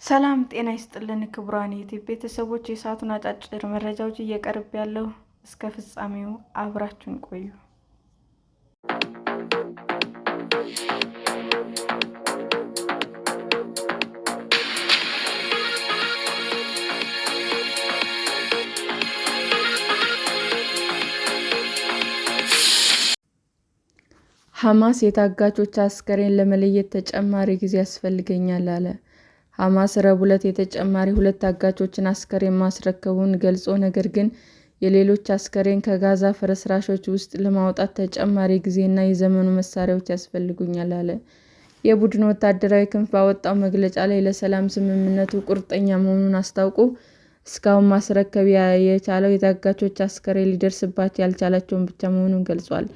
ሰላም ጤና ይስጥልን ክቡራን ዩቲዩብ ቤተሰቦች፣ የሰዓቱን አጫጭር መረጃዎች እየቀርብ ያለው እስከ ፍጻሜው አብራችሁን ቆዩ። ሐማስ የታጋቾች አስከሬን ለመለየት ተጨማሪ ጊዜ ያስፈልገኛል አለ። ሐማስ ረቡዕ ዕለት የተጨማሪ ሁለት ታጋቾችን አስከሬን ማስረከቡን ገልጾ ነገር ግን የሌሎች አስከሬን ከጋዛ ፍርስራሾች ውስጥ ለማውጣት ተጨማሪ ጊዜና የዘመኑ መሳሪያዎች ያስፈልጉኛል አለ። የቡድኑ ወታደራዊ ክንፍ ባወጣው መግለጫ ላይ ለሰላም ስምምነቱ ቁርጠኛ መሆኑን አስታውቆ፣ እስካሁን ማስረከብ የቻለው የታጋቾች አስከሬን ሊደርስባቸው ያልቻላቸውን ብቻ መሆኑን ገልጿል።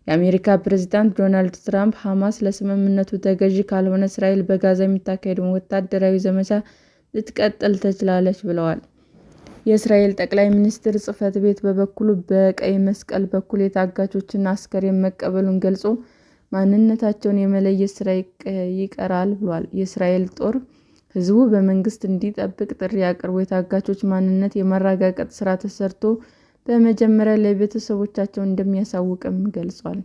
የአሜሪካ ፕሬዝዳንት ዶናልድ ትራምፕ ሐማስ ለስምምነቱ ተገዢ ካልሆነ እስራኤል በጋዛ የምታካሂደውን ወታደራዊ ዘመቻ ልትቀጥል ትችላለች ብለዋል። የእስራኤል ጠቅላይ ሚኒስትር ጽሕፈት ቤት በበኩሉ በቀይ መስቀል በኩል የታጋቾችን አስከሬን መቀበሉን ገልጾ ማንነታቸውን የመለየት ሥራ ይቀራል ብሏል። የእስራኤል ጦር ሕዝቡ በመንግስት እንዲጠብቅ ጥሪ አቅርቦ የታጋቾች ማንነት የማረጋገጥ ሥራ ተሰርቶ በመጀመሪያ ለቤተሰቦቻቸው እንደሚያሳውቅም ገልጿል።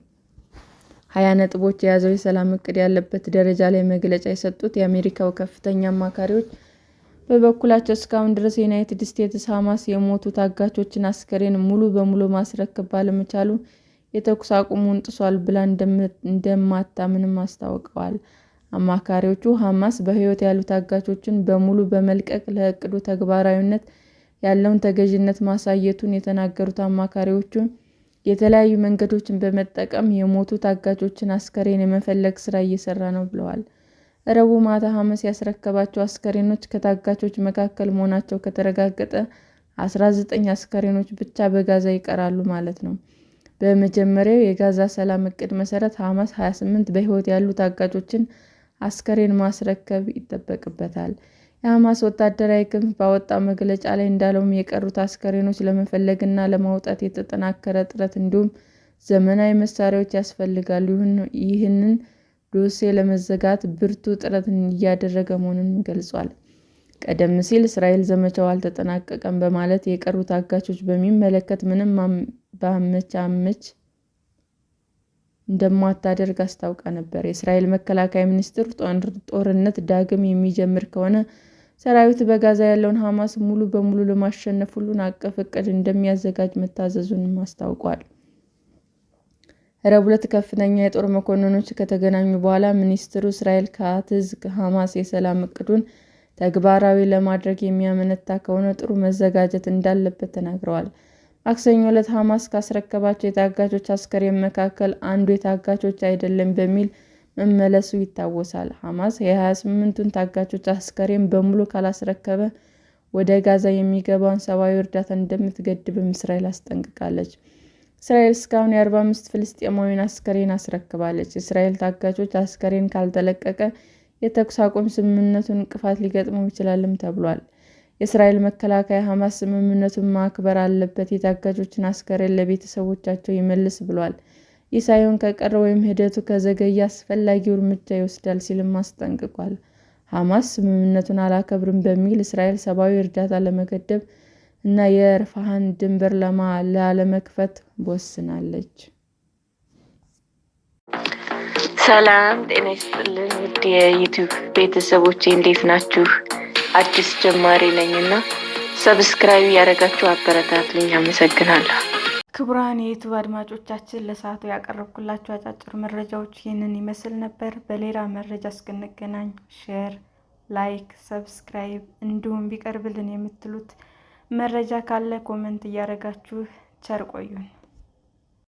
20 ነጥቦች የያዘው የሰላም ዕቅድ ያለበት ደረጃ ላይ መግለጫ የሰጡት የአሜሪካው ከፍተኛ አማካሪዎች በበኩላቸው እስካሁን ድረስ የዩናይትድ ስቴትስ ሐማስ የሞቱ ታጋቾችን አስከሬን ሙሉ በሙሉ ማስረከብ ባለመቻሉ የተኩስ አቁሙን ጥሷል ብላ እንደማታምንም አስታውቀዋል። አማካሪዎቹ ሐማስ በሕይወት ያሉ ታጋቾችን በሙሉ በመልቀቅ ለዕቅዱ ተግባራዊነት ያለውን ተገዥነት ማሳየቱን የተናገሩት አማካሪዎቹ፣ የተለያዩ መንገዶችን በመጠቀም የሞቱ ታጋቾችን አስከሬን የመፈለግ ስራ እየሰራ ነው ብለዋል። ረቡዕ ማታ ሐማስ ያስረከባቸው አስከሬኖች ከታጋቾች መካከል መሆናቸው ከተረጋገጠ 19 አስከሬኖች ብቻ በጋዛ ይቀራሉ ማለት ነው። በመጀመሪያው የጋዛ ሰላም ዕቅድ መሠረት ሐማስ 28 በሕይወት ያሉ ታጋቾችን አስከሬን ማስረከብ ይጠበቅበታል። የሐማስ ወታደራዊ ክንፍ ባወጣው መግለጫ ላይ እንዳለውም የቀሩት አስከሬኖች ለመፈለግና ለማውጣት የተጠናከረ ጥረት እንዲሁም ዘመናዊ መሳሪያዎች ያስፈልጋሉ። ይህንን ዶሴ ለመዘጋት ብርቱ ጥረት እያደረገ መሆኑንም ገልጿል። ቀደም ሲል እስራኤል ዘመቻው አልተጠናቀቀም በማለት የቀሩት ታጋቾች በሚመለከት ምንም ማመቻመች እንደማታደርግ አስታውቃ ነበር። የእስራኤል መከላከያ ሚኒስቴር ጦርነት ዳግም የሚጀምር ከሆነ ሰራዊቱ በጋዛ ያለውን ሐማስ ሙሉ በሙሉ ለማሸነፍ ሁሉን አቀፍ ዕቅድ እንደሚያዘጋጅ መታዘዙንም አስታውቋል። ረቡዕ ዕለት ከፍተኛ የጦር መኮንኖች ከተገናኙ በኋላ ሚኒስትሩ እስራኤል ካትዝ ሐማስ የሰላም ዕቅዱን ተግባራዊ ለማድረግ የሚያመነታ ከሆነ ጥሩ መዘጋጀት እንዳለበት ተናግረዋል። ማክሰኞ ዕለት ሐማስ ካስረከባቸው የታጋቾች አስከሬን መካከል አንዱ የታጋቾች አይደለም በሚል መመለሱ ይታወሳል። ሐማስ የ28ቱን ታጋቾች አስከሬን በሙሉ ካላስረከበ ወደ ጋዛ የሚገባውን ሰብዓዊ እርዳታ እንደምትገድብም እስራኤል አስጠንቅቃለች። እስራኤል እስካሁን የ45 ፍልስጤማውያን አስከሬን አስረክባለች። የእስራኤል ታጋቾች አስከሬን ካልተለቀቀ የተኩስ አቁም ስምምነቱን እንቅፋት ሊገጥመው ይችላልም ተብሏል። የእስራኤል መከላከያ ሐማስ ስምምነቱን ማክበር አለበት፣ የታጋቾችን አስከሬን ለቤተሰቦቻቸው ይመልስ ብሏል። ይህ ሳይሆን ከቀረ ወይም ሂደቱ ከዘገየ አስፈላጊው እርምጃ ይወስዳል ሲልም አስጠንቅቋል። ሐማስ ስምምነቱን አላከብርም በሚል እስራኤል ሰብዓዊ እርዳታ ለመገደብ እና የራፋህን ድንበር ላለመክፈት ወስናለች። ሰላም ጤና ይስጥልን ውድ የዩቲዩብ ቤተሰቦቼ እንዴት ናችሁ? አዲስ ጀማሪ ነኝ እና subscribe ያደረጋችሁ አበረታቱኝ። አመሰግናለሁ። ክቡራን የዩቲዩብ አድማጮቻችን ለሰዓቱ ያቀረብኩላችሁ አጫጭር መረጃዎች ይህንን ይመስል ነበር። በሌላ መረጃ እስክንገናኝ share፣ like፣ subscribe እንዲሁም ቢቀርብልን የምትሉት መረጃ ካለ comment እያደረጋችሁ ቸር ቆዩን።